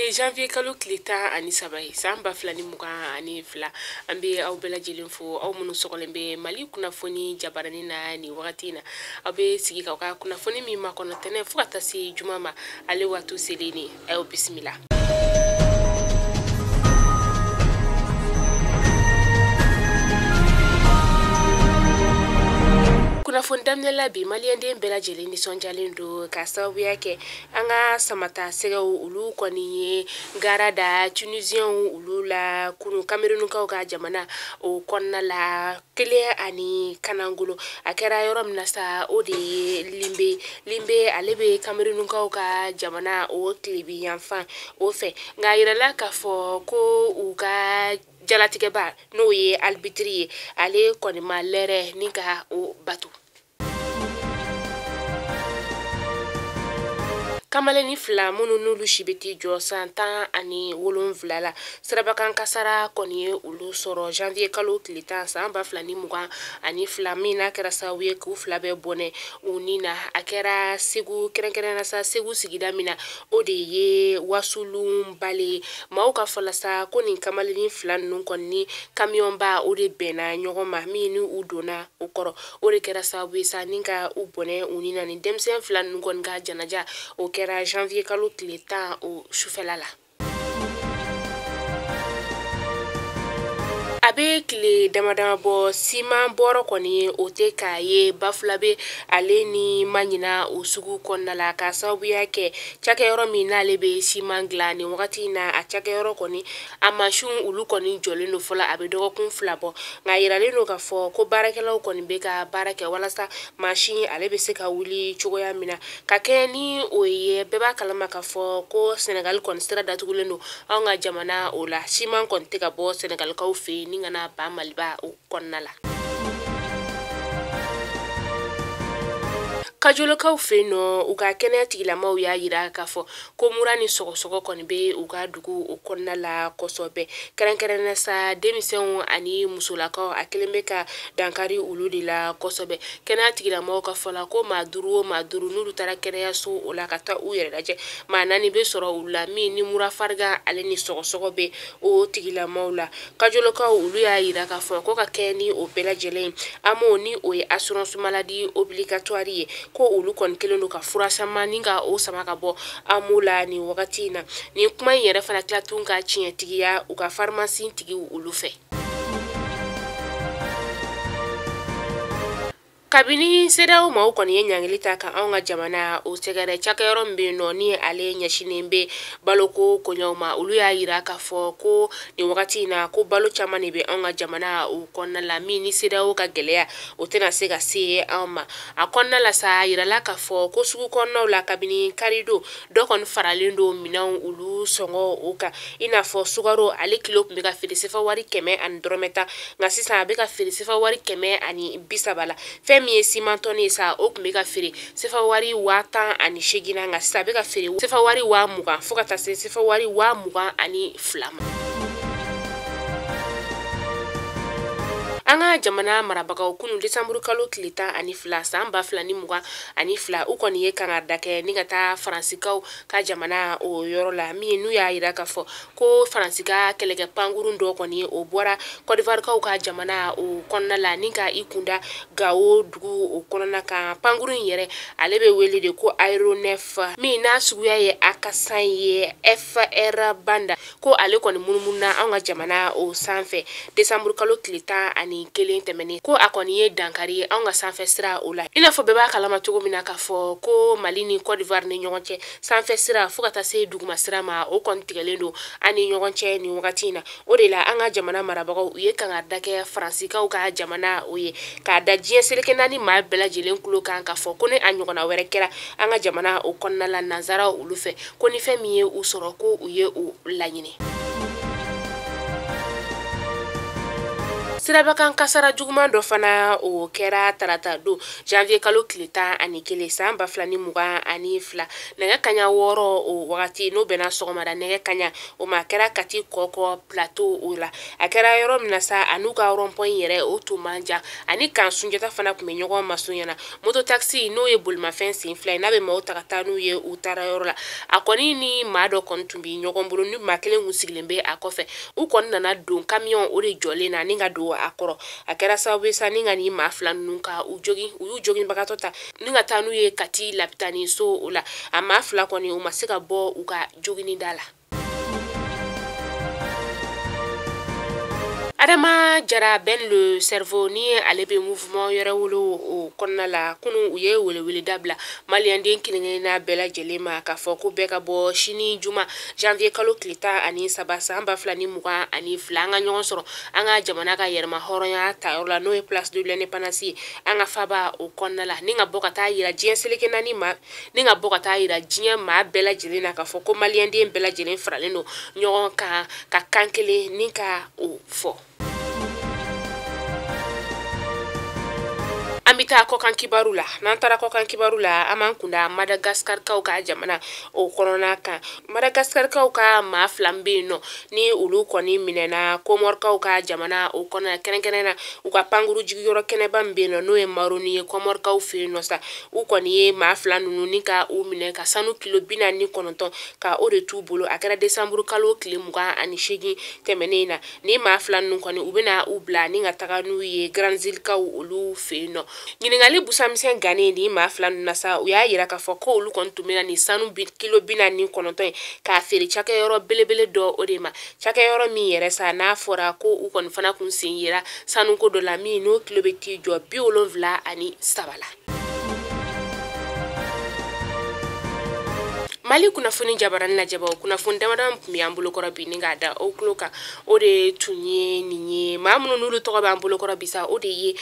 Bi ye janvier kalo tile 13 ye san 2022. An bɛ aw bɛɛ lajɛlen fo, aw minnu sɔgɔlen bɛ Mali kunnafoni jabarani na nin wagati in na. Aw bɛ sigi k'aw ka kunnafoni min makɔnɔ tɛnɛn fo ka taa se juma ma, ale waati selen ni aw bisimila. Kunnafoni daminɛ la bi, maliyɛnden bɛɛ lajɛlen nisɔndiyalen don ka sababuya kɛ an ka samata sɛgɛw olu kɔni ye gara da Tunisiyɛnw olu la kunun Kamerunukaw ka jamana o kɔnɔna la kelen ani kanangolo. A kɛra yɔrɔ min na sa, o de ye Limbe. Limbe ale bɛ Kamerunukaw ka jamana o tilebin yanfan o fɛ, nka a yirala k'a fɔ ko u ka jalatigɛba n'o ye alibitiri ye, ale kɔni ma lɛrɛ ni ka o bato. Kamalennin fila minnu n'olu si bɛ t'i jɔ san 17 la, sirabakan kasara kɔni ye olu sɔrɔ janvier kalo tile 10 san 2022, min n'a kɛra sababu ye k'u fila bɛɛ bɔnɛ u ni na. A kɛra Segu, kɛrɛnkɛrɛnnenya sa Segu sigida min na, o de ye Wasulunbale. Maaw ka fɔ la sa ko nin kamalennin fila ninnu kɔni ni kamiyɔnba o de bɛnna ɲɔgɔn ma, min ni u donna o kɔrɔ, o de kɛra sababu ye sa ni ka u bɔnɛ u ni na. Nin denmisɛn fila ninnu kɔni ka janaja o kɛra janvier kalo tile 10 o sufɛla la. A bɛ tile dama dama bɔ, siman bɔrɔ kɔni o tɛ k'a ye Bafulabe ale ni Maɲina o sugu kɔnɔna la, ka sababuya kɛ cakɛyɔrɔ min n'ale bɛ siman dilan nin wagati in na. A cakɛyɔrɔ kɔni a mansinw olu kɔni jɔlen don fɔlɔ, a bɛ dɔgɔkun 2 bɔ, nka a yiralen don k'a fɔ ko baarakɛlaw kɔni bɛ ka baara kɛ walasa mansin ale bɛ se ka wuli cogoya min na. Ka kɛ ni o ye, bɛɛ b'a kalama k'a fɔ ko Senegali kɔni sira datugulen don anw ka jamana o la, siman kɔni tɛ ka bɔ Senegalikaw fɛ yen ni kana ba Maliba o kɔnɔna la. Kajolokaw fɛ yen nɔ, u ka kɛnɛya tigilamaw y'a yira k'a fɔ ko mura ni sɔgɔsɔgɔ kɔni bɛ u ka dugu o kɔnɔna la kosɛbɛ, kɛrɛnkɛrɛnnenya sa denmisɛnw ani musolakaw, a kelen bɛ ka dankari olu de la kosɛbɛ. Kɛnɛya tigilamaw ka fɔ la ko maa 5 o maa 5 n'olu taara kɛnɛyaso o la ka taa u yɛrɛ lajɛ, maa 4 bɛ sɔrɔ olu la min ni mura farigan ale ni sɔgɔsɔgɔ bɛ o tigilamaw la. Kajolokaw olu y'a yira k'a fɔ ko ka kɛ ni o bɛɛ lajɛlen ye, AMO ni o ye assurance maladie obligatoire ye, ko olu kɔni kelen don ka fura sama ni ka o sama ka bɔ AMO la nin wagati in na. Nin kuma in yɛrɛ fana tila tun ka tiɲɛtigiya u ka pharmacie tigiw olu fɛ. Kabini CEDEAO maaw kɔni ye ɲangili ta ka anw ka jamana o sɛgɛrɛ, cakɛyɔrɔ min bɛ yen nɔ ni ale ɲɛsinnen bɛ baloko koɲɛw ma, olu y'a yira k'a fɔ ko nin wagati in na ko balo caman de bɛ anw ka jamana o kɔnɔna la, min ni CEDEAO ka gɛlɛya o tɛna se ka se anw ma. A kɔnɔna la sa, a yirala k'a fɔ ko sugu kɔnɔnaw la kabini karidon dɔ kɔni faralen don minɛnw olu sɔngɔ o kan, i n'a fɔ sukaro ale kilo tun bɛ ka feere sefa wari 100 ni dɔrɔmɛ 10, nka sisan a bɛ ka feere sefa wari 130 la. Fɛn min ye siman tɔni ye sa, o tun bɛ ka feere sefa wari 18 000 na, nka sisan a bɛ ka feere sefa wari 20 000 fo ka taa se sefa wari 22 000 ma. An ka jamana marabagaw kunun desanburu kalo tile 12 san 2022, u kɔni ye kangarida kɛ ni ka taa Faransikaw ka jamana o yɔrɔ la, min n'u y'a yira k'a fɔ ko Faransi ka kɛlɛkɛ pankurun dɔ kɔni o bɔra Kɔdiwarikaw ka jamana o kɔnɔna la ni ka i kunda Gawo dugu o kɔnɔna kan. Pankurun in yɛrɛ ale bɛ wele de ko aéronef, min n'a suguya ye A400 ye FR Banda, ko ale kɔni munumununa anw ka jamana o sanfɛ desanburu kalo tile 11 tɛmɛnen, ko a kɔni ye dankari ye anw ka sanfɛ sira o la. I n'a fɔ bɛɛ b'a kalama cogo min na k'a fɔ ko Mali ni Côte d'Ivoire ni ɲɔgɔn cɛ sanfɛ sira fo ka taa se duguma sira ma, o kɔni tigɛlen don an ni ɲɔgɔn cɛ nin wagati in na. O de la an ka jamana marabagaw u ye kangarida kɛ Faransikaw ka jamana o ye, k'a da diɲɛ seleke naani maa bɛɛ lajɛlen tulo kan k'a fɔ ko ni a ɲɔgɔnna wɛrɛ kɛra an ka jamana o kɔnɔna la nanzaraw olu fɛ, ko ni fɛn min ye u sɔrɔ ko u ye o laɲini. Sirabakan kasara juguman dɔ fana o kɛra tarata don janvier kalo tile 11 san 2022 nɛgɛ kaɲa 6 o wagati n'o bɛnna sɔgɔmada nɛgɛ kaɲa o ma kɛra Kati Kɔkɔ plateau o la. A kɛra yɔrɔ min na sa a n'u ka rond-point yɛrɛ o tun man jan, ani kan Sunjata fana tun bɛ ɲɔgɔn masunya. Moto taxi n'o ye bolimafɛn sen fila ye n'a bɛ maaw ta ka taa n'u ye u taara yɔrɔ la, a kɔni ni maa dɔ kɔni tun bɛ ɲɔgɔn bolo ni maa kelen kun sigilen bɛ a kɔfɛ. U kɔni nana don camion o de jɔlen na ni ka don a kɔrɔ. A kɛra sababu ye sa ni ka nin maa fila ninnu ka u jogin, u y'u joginbagatɔ ta ni ka taa n'u ye Kati lapitani so o la. A maa fila kɔni u ma se ka bɔ u ka jogini da la. Adama Jara Ben le cerveau ni ale bɛ mouvement yɛrɛ wolo o kɔnɔna la, kunun u ye welewele dabila maliyɛnden kelen-kelenna bɛɛ lajɛlen ma k'a fɔ ko bɛɛ ka bɔ sini juma janvier kalo tile 13 san 2022 an ka ɲɔgɔn sɔrɔ an ka jamana ka yɛrɛma hɔrɔnya tayɔrɔ la n'o ye place de l'indépendance ye an ka faba o kɔnɔna la, ni ka bɔ ka taa yira diɲɛ seleke naani ma, ni ka bɔ ka taa yira diɲɛ maa bɛɛ lajɛlen na k'a fɔ ko maliyɛnden bɛɛ lajɛlen faralen don ɲɔgɔn kan ka kan kelen ni ka o fɔ. An bɛ taa kɔkan kibaru la. N'an taara kɔkan kibaru la, an b'an kunda Madagascarkaw ka jamana o kɔnɔna kan. Madagascarkaw ka maa fila bɛ yen nɔ ni olu kɔni minɛna Komɔrikaw ka jamana o kɔnɔna, kɛrɛnkɛrɛn na u ka pankuru jigiyɔrɔ kɛnɛba min bɛ yen nɔ n'o ye Maroni ye Komɔrikaw fɛ yen nɔ sa, u kɔni ye maa fila ninnu ni ka u minɛ ka sanu kilo 49 ka o de t'u bolo. A kɛra desanburu kalo tile 28 tɛmɛnen na. Ni maa fila ninnu kɔni u bɛna u bila ni ka taga n'u ye Granzilkaw olu fɛ yen nɔ. Ɲininkali busamisɛn gannen ni maa fila ninnu na sa, u y'a yira k'a fɔ ko olu kɔni tun bɛna nin sanu kilo 49 ye k'a feere cakɛyɔrɔ belebele dɔ o de ma, cakɛyɔrɔ min yɛrɛ sa n'a fɔra ko u kɔni fana kun sen yera sanuko dɔ la min n'o kilo bɛ t'i jɔ 73 la. Mali kunnafoni jabarani lajɛbaw, kunnafoni damadama tun bɛ an bolokɔrɔ bi ni k'a da o tulo kan, o de tun ye nin ye. Maa minnu n'olu tɔgɔ b'an bolokɔrɔ bi sa, o de ye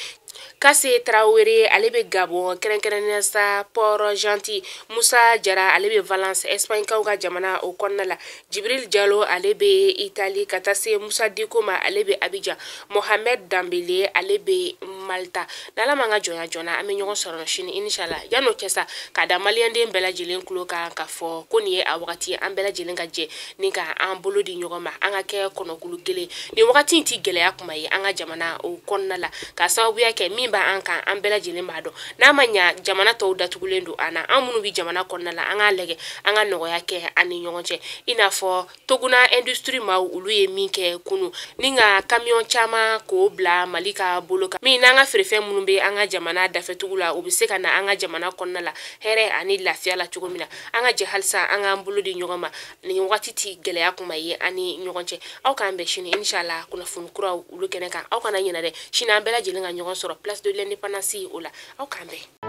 Kase Tarawele, ale bɛ Gabon kɛrɛnkɛrɛnnenya sa Port Gentil, Musa Jara ale bɛ Valence Espagne-kaw ka jamana o kɔnɔna la, Jibril Jalo ale bɛ Italie, ka taa se Musa Diko ma ale bɛ Abidjan, Mohamed Dambele ale bɛ Malta. N'Ala m'an ka jɔnya joona, an bɛ ɲɔgɔn sɔrɔ sini inshallah. Yan'o cɛ sa, k'a da maliyɛnden bɛɛ lajɛlen tulo kan k'a fɔ ko nin ye a wagati ye an bɛɛ lajɛlen ka jɛ ni ka an bolo di ɲɔgɔn ma, an ka kɛ kɔnɔkulu kelen. Nin wagati in ti gɛlɛya kuma ye an ka jamana o kɔnɔna la, k'a sababuya kɛ min b'an kan an bɛɛ lajɛlen b'a dɔn. N'a ma ɲa jamana tɔw datugulen don an na, an minnu bɛ jamana kɔnɔna la, an k'a lajɛ an ka nɔgɔya kɛ an ni ɲɔgɔn cɛ. I n'a fɔ Toguna industrie maaw olu ye min kɛ kunun ni ka camion caman k'o bila Mali ka bolo kan, min n'an ka feerefɛn minnu bɛ an ka jamana dafɛtugu la, u bɛ se ka na an ka jamana kɔnɔna la hɛrɛ ani lafiya la cogo min na. An ka jɛ halisa an k'an bolo di ɲɔgɔn ma, nin wagati ti gɛlɛya kuma ye an ni ɲɔgɔn cɛ. Aw k'an bɛn sini inshallah kunnafoni kuraw olu kɛnɛ kan. Aw kana ɲinɛ dɛ, sini an bɛɛ lajɛlen ka ɲɔgɔn sɔrɔ place de l'indépendance o la. Aw k'an bɛn.